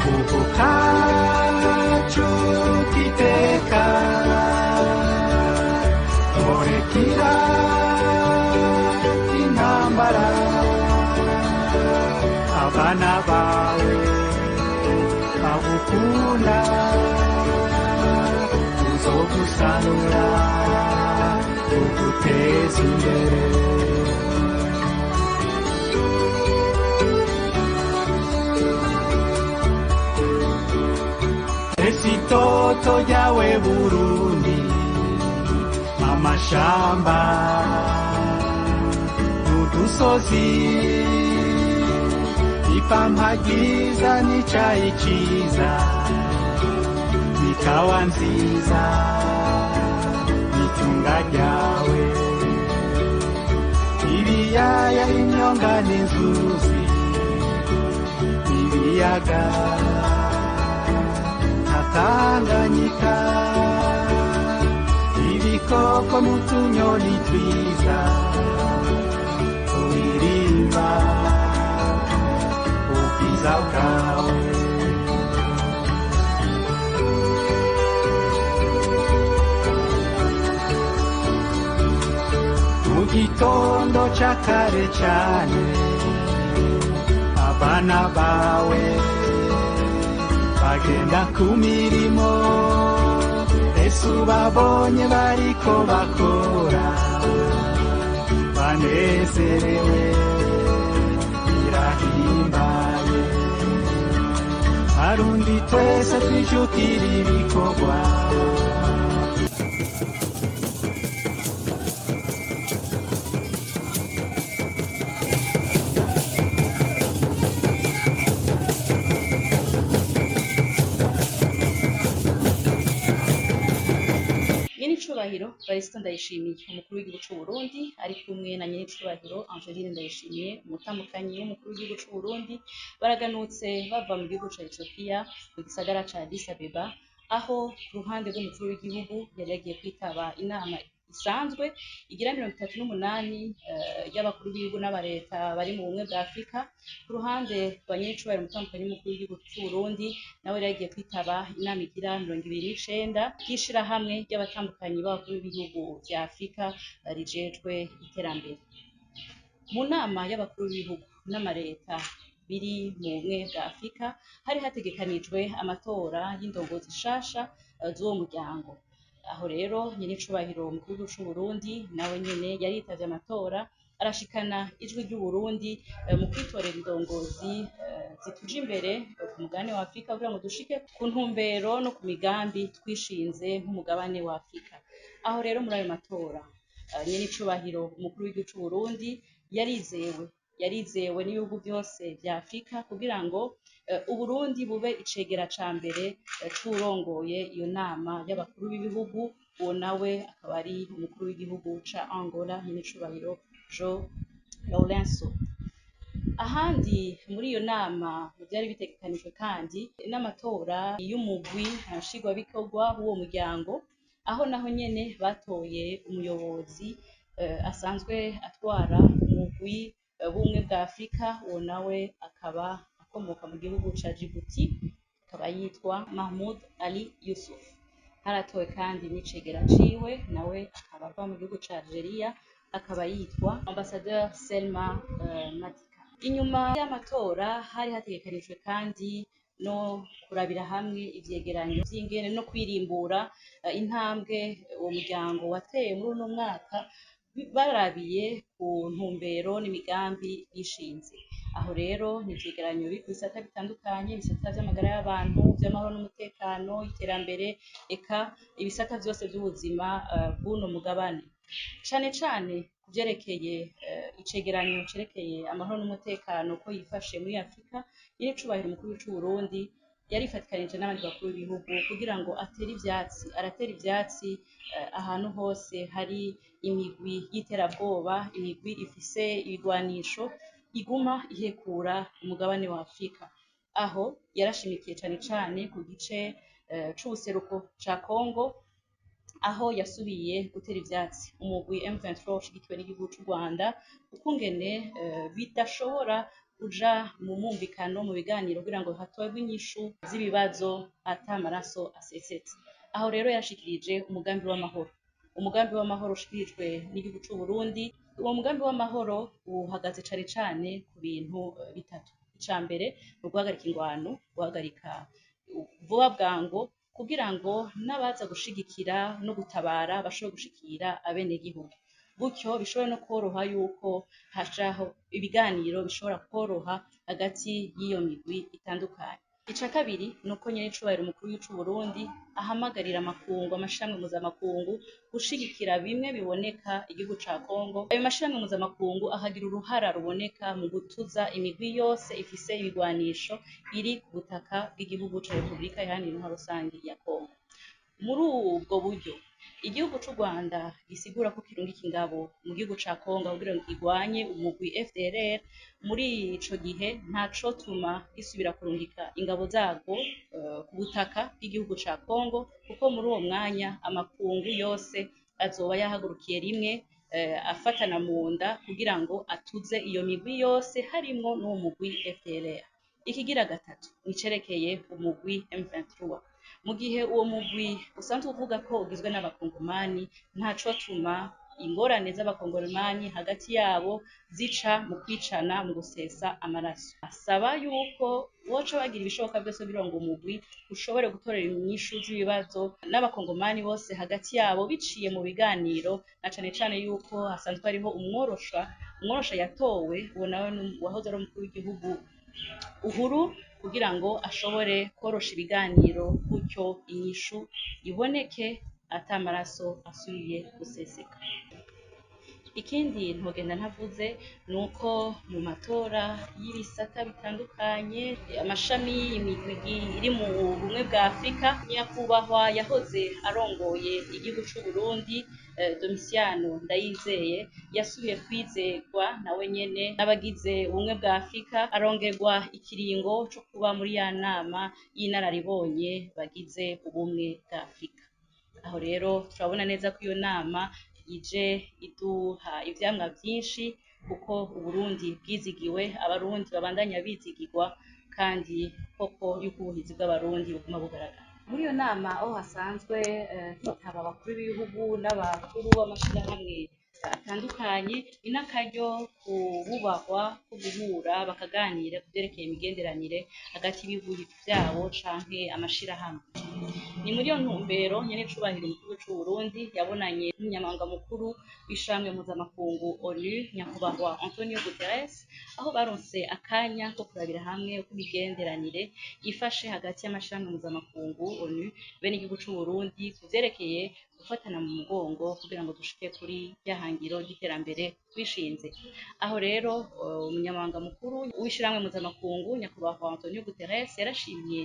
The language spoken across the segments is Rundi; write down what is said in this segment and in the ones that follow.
Gahugu kacu k'iteka, murekira intambara, abana bawe bagukunda, tuzogusanura tuguteze imbere. Ese itoto ryawe Burundi, amashamba n'udusozi, ipampa ryiza n'icayi ciza, ikawa nziza n'itunga ryawe, ibiyaya imyonga n'inzuzi, ibiyaga na Tanganyika, ibikoko n'utunyoni twiza turirimba ubwiza bwawe. Mu gitondo ca kare cane, abana bawe bagenda ku mirimo, ese ubabonye bariko bakora banezerewe, birahimbaye. Arundi twese twijukira ibikorwa. Nyenicubahiro Varisito Ndayishimiye, umukuru w'igihugu c'u Burundi, ari kumwe na Nyenicubahiro Angeline Ndayishimiye, umutamukanyi w'umukuru w'igihugu c'u Burundi, baraganutse bava mu gihugu ca Ethiopia mu gisagara ca Addis Abeba, aho ku ruhande rw'umukuru w'igihugu yari yagiye kwitaba inama isanzwe igira 38 y'abakuru b'ibihugu n'abareta bari mu bumwe bwa Afrika. Ku ruhande rwa Nyenicubahiro umutamukanyi w'umukuru w'igihugu c'u Burundi, nawe yari yagiye kwitaba inama igira 29 y'ishirahamwe ry'abatambukanyi b'abakuru b'ibihugu vya Afrika rijejwe iterambere. Mu nama y'abakuru b'ibihugu n'amareta biri mu bumwe bwa Afrika hari hategekanijwe amatora y'indongozi nshasha z'uwo muryango. Aho rero Nyenicubahiro umukuru w'igihugu c'u Burundi nawe nyene yaritavye amatora, arashikana ijwi ry'Uburundi mu kwitorera indongozi zituja imbere ku mugabane wa Afrika kugira ngo dushike ku ntumbero no ku migambi twishinze nk'umugabane wa Afrika. Aho rero muri ayo matora Nyenicubahiro umukuru w'igihugu c'u Burundi yarizewe n'ibihugu vyose vya Afrika kugira ngo Uburundi bube icegera ca mbere c'uwurongoye iyo nama y'abakuru b'ibihugu, uwo nawe akaba ari umukuru w'igihugu ca Angola Nyenicubahiro João Lourenço. Ahandi muri iyo nama mu vyari bitegekanijwe kandi n'amatora y'umugwi nshingwabikorwa w'uwo muryango, aho naho nyene batoye umuyobozi asanzwe atwara umugwi w'ubumwe bwa Afrika, uwo nawe akaba akomoka mu gihugu ca Djibouti, akaba yitwa Mahmoud Ali Youssouf. Haratowe kandi n'icegera ciwe, nawe akaba ava mu gihugu ca Algeria, akaba yitwa Ambassadeur Selma Madika. Inyuma y'amatora hari hategekanijwe kandi no kurabira hamwe ivyegeranyo vy'ingene no kwirimbura intambwe uwo muryango wateye muri uno mwaka, barabiye ku ntumbero n'imigambi bishinze. Aho rero ni ivyegeranyo biri ku bisata bitandukanye, ibisata vy'amagara y'abantu, vy'amahoro n'umutekano, iterambere, eka ibisata vyose vy'ubuzima bw'uno mugabane. Cane cane ku vyerekeye icegeranyo cerekeye amahoro n'umutekano ko yifashe muri Afrika, Nyenicubahiro umukuru w'igihugu c'u Burundi yarifatikanije n'abandi bakuru b'ibihugu kugira ngo atere ivyatsi, aratera ivyatsi ahantu hose hari imigwi y'iterabwoba, imigwi ifise ibigwanisho iguma ihekura umugabane wa Afrika. Aho yarashimikiye cane cane ku gice c'ubuseruko ca Congo, aho yasubiye gutera ivyatsi umugwi M23 ushigikiwe n'igihugu c'u Rwanda, ukungene bidashobora uja mu mwumvikano, mu biganiro, kugira ngo hatorwe inyishu z'ibibazo ata maraso asesetse. Aho rero yashikirije umugambi w'amahoro, umugambi w'amahoro ushikirijwe n'igihugu c'Uburundi. Uwo mugambi w'amahoro uhagaze cane cane ku bintu bitatu. Ica mbere ni uguhagarika ingwano, guhagarika vuba bwango, kugira ngo n'abaza gushigikira no gutabara bashobore gushikira abenegihugu, gutyo bishobore no kworoha yuko hajaho ibiganiro bishobora kworoha hagati y'iyo migwi itandukanye. Ica kabiri ni uko nyenecubahiro umukuru w'igihugu c'Uburundi ahamagarira amakungu, amashirahamwe mpuzamakungu gushigikira bimwe biboneka igihugu ca Kongo. Ayo mashirahamwe mpuzamakungu akagira uruhara ruboneka mu gutuza imigwi yose ifise ibigwanisho iri ku butaka bw'igihugu ca Repubulika Iharanira Intwaro Rusangi ya Kongo. Muri ubwo buryo, igihugu c'u Rwanda gisigura ko kirungika ingabo mu gihugu ca Kongo kugira ngo kirwanye umugwi FDLR. Muri ico gihe ntacotuma gisubira kurungika ingabo zarwo ku butaka bw'igihugu ca Kongo, kuko muri uwo mwanya amakungu yose azoba yahagurukiye rimwe, afatana mu nda kugira ngo atuze iyo migwi yose, harimwo n'uwo mugwi FDLR. Ikigira gatatu nicerekeye umugwi M23. Mu gihe uwo mugwi usanzwe uvuga ko ugizwe n'abakongomani, ntacotuma ingorane z'abakongomani hagati yabo zica mu kwicana, mu gusesa amaraso. Asaba yuko boca bagira ibishoboka byose kugira ngo umugwi ushobore gutorera inyishu z'ibibazo n'abakongomani bose hagati yabo biciye mu biganiro, na cane cane yuko hasanzwe hariho umworosha, umworosha yatowe, uwo nawe wahoze ari umukuru w'igihugu Uhuru, kugira ngo ashobore korosha ibiganiro, gutyo inyishu iboneke ata maraso asubiye guseseka. Ikindi ntogenda ntavuze ni uko mu matora y'ibisata bitandukanye, amashami, imigwi iri mu bumwe bwa Afurika, nyakubahwa yahoze arongoye igihugu c'Uburundi Domitiano Ndayizeye yasubiye kwizerwa nawe nyene n'abagize ubumwe bwa Afurika, arongerwa ikiringo co kuba muri ya nama y'inararibonye bagize ubumwe bwa Afurika. Aho rero turabona neza ko iyo nama ije iduha ivyamwa vyinshi, kuko Uburundi bwizigiwe, abarundi babandanya bizigirwa, kandi koko yuko ubuhizi bw'abarundi buguma bugaragara. Muri iyo nama aho hasanzwe hitaba abakuru b'ibihugu n'abakuru b'amashirahamwe atandukanye, ni n'akaryo kububahwa ko guhura bakaganira ku vyerekeye imigenderanire hagati y'ibihugu vyabo canke amashirahamwe. Ni muri iyo ntumbero nyenecubahiro umukuru c'Uburundi yabonanye n'umunyamabanga mukuru w'ishirahamwe mpuzamakungu ONU, nyakubahwa Antonio Guterres, aho baronse akanya ko kurabira hamwe uko imigenderanire ifashe hagati y'amashirahamwe mpuzamakungu ONU be n'igihugu c'Uburundi ku vyerekeye gufatana mu mugongo kugira ngo dushike kuri rya hangiro ry'iterambere twishinze. Aho rero umunyamabanga mukuru w'ishirahamwe mpuzamakungu nyakubahwa Antonio Guterres yarashimye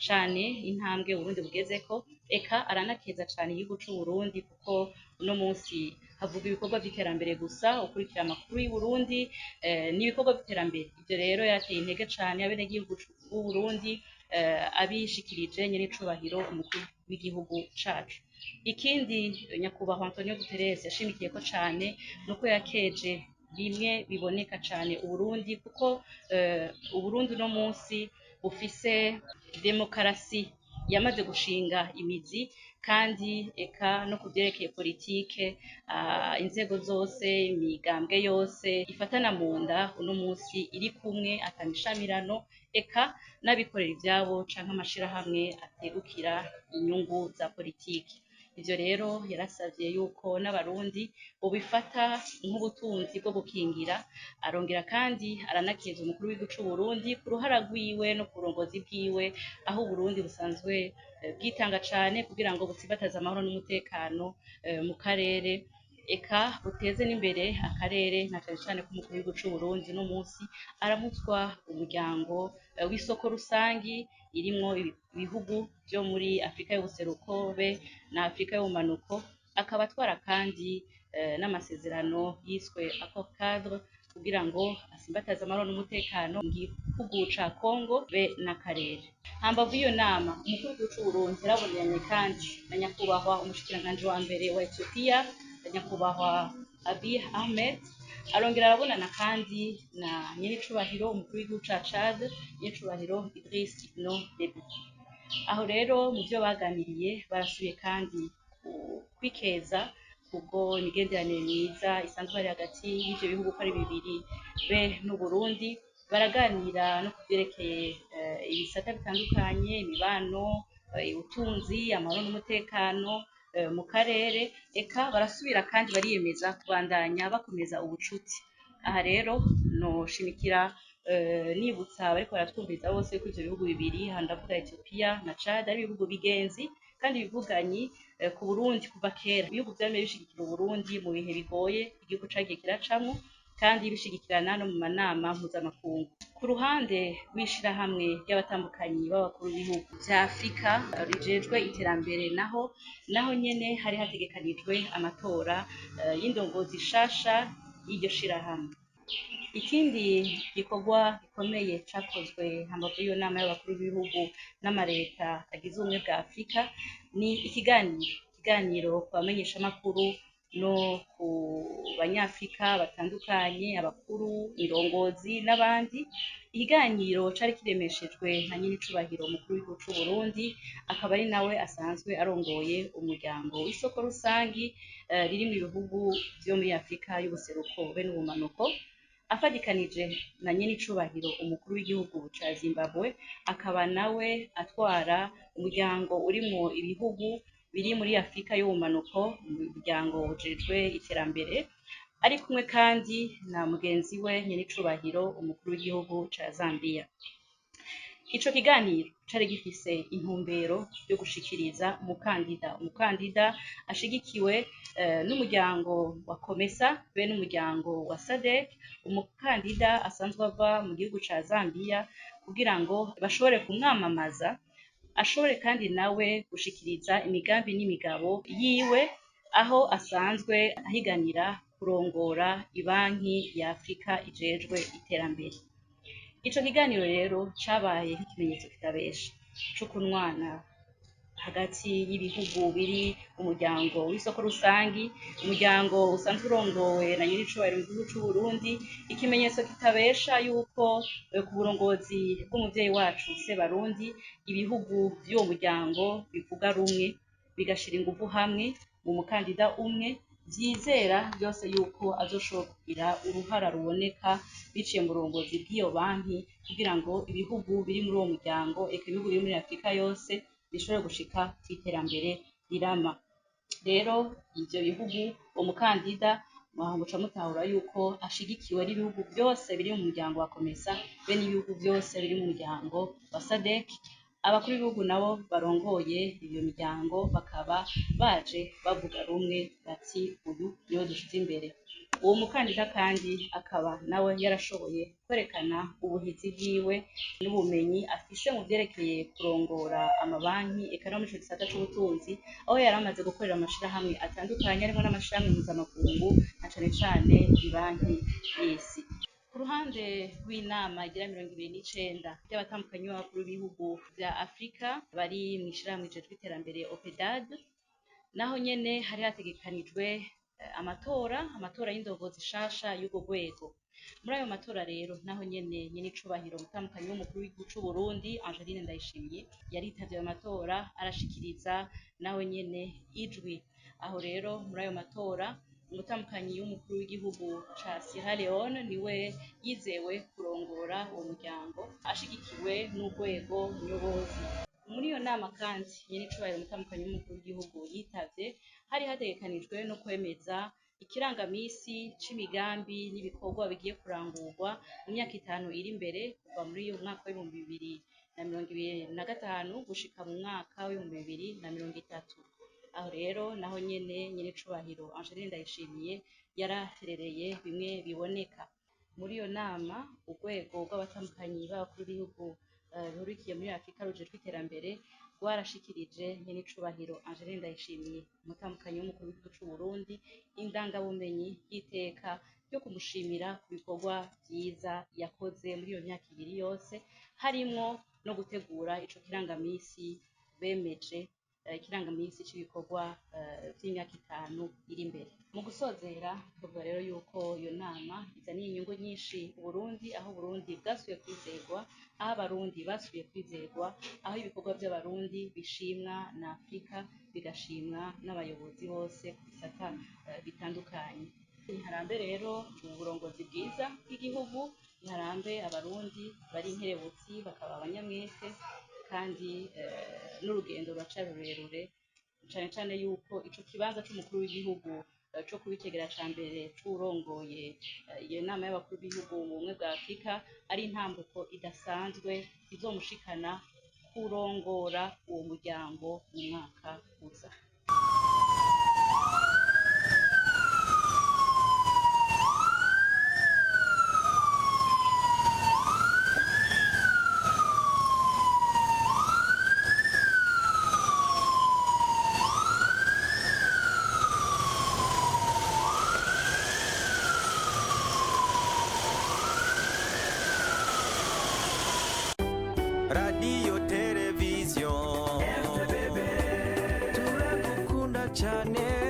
cane intambwe Uburundi bugezeko, eka aranakeza cane igihugu c'Uburundi, kuko uno munsi havuga ibikorwa vy'iterambere gusa. Ukurikira amakuru y'Uburundi n'ibikorwa vy'iterambere. Ivyo rero yarateye intege cane abenegihugu b'Uburundi, abishikirije nyenecubahiro umukuru w'igihugu cacu. Ikindi nyakubahwa Antonio Guterres yashimikiyeko cane nuko yakeje bimwe biboneka cane Uburundi, kuko Uburundi uno munsi bufise demokarasi yamaze gushinga imizi, kandi eka no kuvyerekeye politike, inzego zose, imigambwe yose ifatana mu nda, uno munsi iri kumwe ata mishamirano, eka n'abikorera ivyabo canke amashirahamwe ategukira inyungu za politike. Ivyo rero yarasavye yuko n'abarundi bobifata nk'ubutunzi bwo gukingira. Arongera kandi aranakeza umukuru w'igihugu c'Uburundi ku ruhara rwiwe no ku burongozi bwiwe, aho Uburundi busanzwe bwitanga cane kugira ngo butsimbataze amahoro n'umutekano mu karere, eka buteze n'imbere akarere, na cane cane ko umukuru w'igihugu c'Uburundi uno munsi aramutswa umuryango w'isoko rusangi irimwo ibihugu vyo muri Afrika y'ubuseruko be na Afrika y'ubumanuko, akaba atwara kandi n'amasezerano yiswe Accord cadre kugira ngo asimbataze amahoro n'umutekano mu gihugu ca Kongo be n'akarere. Hambavu y'iyo nama, umukuru w'igihugu c'Uburundi yarabonanye kandi na nyakubahwa umushikiranganji wa mbere wa Ethiopia, nyakubahwa Abiy Ahmed. Arongera arabonana kandi na nyenicubahiro umukuru w'igihugu ca Chad, nyenicubahiro Idriss Itno Deby. Aho rero mu vyo baganiriye barasubiye kandi kwikeza kubwo imigenderanire myiza isanzwe hari hagati y'ivyo bihugu uko ari bibiri be n'Uburundi. Baraganira no kuvyerekeye ibisata bitandukanye, imibano, ubutunzi, amahoro n'umutekano mu karere. Eka barasubira kandi bariyemeza kubandanya bakomeza ubucuti. Aha rero noshimikira nibutsa abariko baratwumviriza bose ko ivyo bihugu bibiri, aha ndavuga Ethiopia na Chad, ari ibihugu bigenzi kandi bivuganyi ku Burundi kuva kera. Ibihugu vyamye bishigikira Uburundi mu bihe bigoye igihugu cagiye kiracamwo, kandi bishigikirana no mu manama mpuzamakungu. Ku ruhande rw'ishirahamwe ry'abatambukanyi b'abakuru b'ibihugu vya Afrika rijejwe iterambere, naho nyene hari hategekanijwe amatora y'indongozi shasha y'iryo shirahamwe. Ikindi gikorwa gikomeye cakozwe hambavu y'iyo nama y'abakuru b'ibihugu n'amareta agize ubumwe bwa Afrika ni ikiganiro ku bamenyeshamakuru no ku banyafrika batandukanye, abakuru, indongozi n'abandi. Ikiganiro cari kiremeshejwe na nyenicubahiro umukuru w'igihugu c'Uburundi, akaba ari nawe asanzwe arongoye umuryango w'isoko rusangi ririmwo ibihugu vyo muri Afrika y'ubuseruko be n'ubumanuko, afadikanije na nyenicubahiro umukuru w'igihugu ca Zimbabwe, akaba nawe atwara umuryango urimwo ibihugu biri muri Afrika y'ubumanuko, umuryango ujejwe iterambere, ari kumwe kandi na mugenzi we nyenicubahiro umukuru w'igihugu ca Zambia. Ico kiganiro cari gifise intumbero yo gushikiriza umukandida ashigikiwe n'umuryango wa COMESA be n'umuryango wa SADC, umukandida asanzwe ava mu gihugu ca Zambia, kugira ngo bashobore kumwamamaza, ashobore kandi nawe gushikiriza imigambi n'imigabo yiwe, aho asanzwe ahiganira kurongora ibanki ya Afrika ijejwe iterambere. Ico kiganiro rero cabaye nk'ikimenyetso kitabesha co kunwana hagati y'ibihugu biri umuryango w'isoko rusangi, umuryango usanzwe urongowe na nyenicubahiro mu gihugu c'Uburundi, ikimenyetso kitabesha yuko ku burongozi bw'umuvyeyi wacu Sebarundi, ibihugu vy'uwo muryango bivuga rumwe, bigashira inguvu hamwe mu mukandida umwe, vyizera vyose yuko azoshobora kugira uruhara ruboneka biciye mu burongozi bw'iyo banki, kugira ngo ibihugu biri muri uwo muryango, eka ibihugu biri muri Afrika yose bishobore gushika kw'iterambere rirama. Rero ivyo bihugu, uwo mukandida muca mutahura yuko ashigikiwe n'ibihugu vyose biri mu muryango wa COMESA be n'ibihugu vyose biri mu muryango wa SADC. Abakuru b'ibihugu nabo barongoye iyo miryango bakaba baje bavuga rumwe bati uyu niwe dushize imbere. Uwo mukandida kandi akaba nawe yarashoboye kwerekana ubuhizi bwiwe n'ubumenyi afise mu vyerekeye kurongora amabanki, eka no muri ico gisata c'ubutunzi, aho yari amaze gukorera amashirahamwe atandukanye harimwo n'amashirahamwe mpuzamakungu na cane cane ibanki y'isi. Ku ruhande rw'inama igira 29 y'abatambukanyi b'abakuru b'ibihugu vya Afrika bari mw'ishirahamwe rijejwe iterambere OPEDAD, naho nyene hari hategekanijwe amatora y'indongozi shasha y'urwo rwego. Muri ayo matora rero naho nyene nyenicubahiro umutambukanyi w'umukuru w'igihugu c'Uburundi Angeline Ndayishimiye yaritavye ayo matora, arashikiriza nawe nyene ijwi. Aho rero muri ayo matora umutambukanyi w'umukuru w'igihugu ca Sierra Leone niwe yizewe kurongora uwo muryango, ashigikiwe n'urwego nyobozi. Muri iyo nama kandi nyenicubahiro umutambukanyi w'umukuru w'igihugu yitavye, hari hategekanijwe no kwemeza ikirangamisi c'imigambi n'ibikorwa bigiye kurangurwa mu myaka 5 iri imbere, kuva muri uyu mwaka w'2025 gushika mu mwaka w'2030. Aho rero naho nyene nyenicubahiro Angeline Ndayishimiye yaraterereye bimwe biboneka. Muri iyo nama urwego rw'abatambukanyi b'abakuru b'ibihugu bihurikiye muri Afrika rujejwe iterambere rwarashikirije nyenicubahiro Angeline Ndayishimiye umutambukanyi w'umukuru w'igihugu c'Uburundi indangabumenyi y'iteka ryo kumushimira ku bikorwa vyiza yakoze muri iyo myaka 2 yose, harimwo no gutegura ico kirangamisi bemeje. ikirangamisi c'ibikorwa vy'imyaka 5 iri imbere. Mu gusozera, tuvuga rero yuko iyo nama izaniye inyungu nyinshi Uburundi, aho Uburundi bwasubiye kwizerwa, aho Abarundi basubiye kwizerwa, aho ibikorwa vy'Abarundi bishimwa na Afrika, bigashimwa n'abayobozi bose ku bisata bitandukanye. Niharambe rero uburongozi bwiza bw'igihugu, niharambe Abarundi bari inkerebutsi bakaba abanyamwete, kandi n'urugendo ruracari rurerure, cane cane yuko ico kibanza c'umukuru w'igihugu co kuba icegera ca mbere c'uwurongoye iyo nama y'abakuru b'ibihugu mu Bumwe bwa Afrika ari intambuko idasanzwe izomushikana kurongora uwo muryango mu mwaka uza. Radio, televiziyo, turagukunda cyane.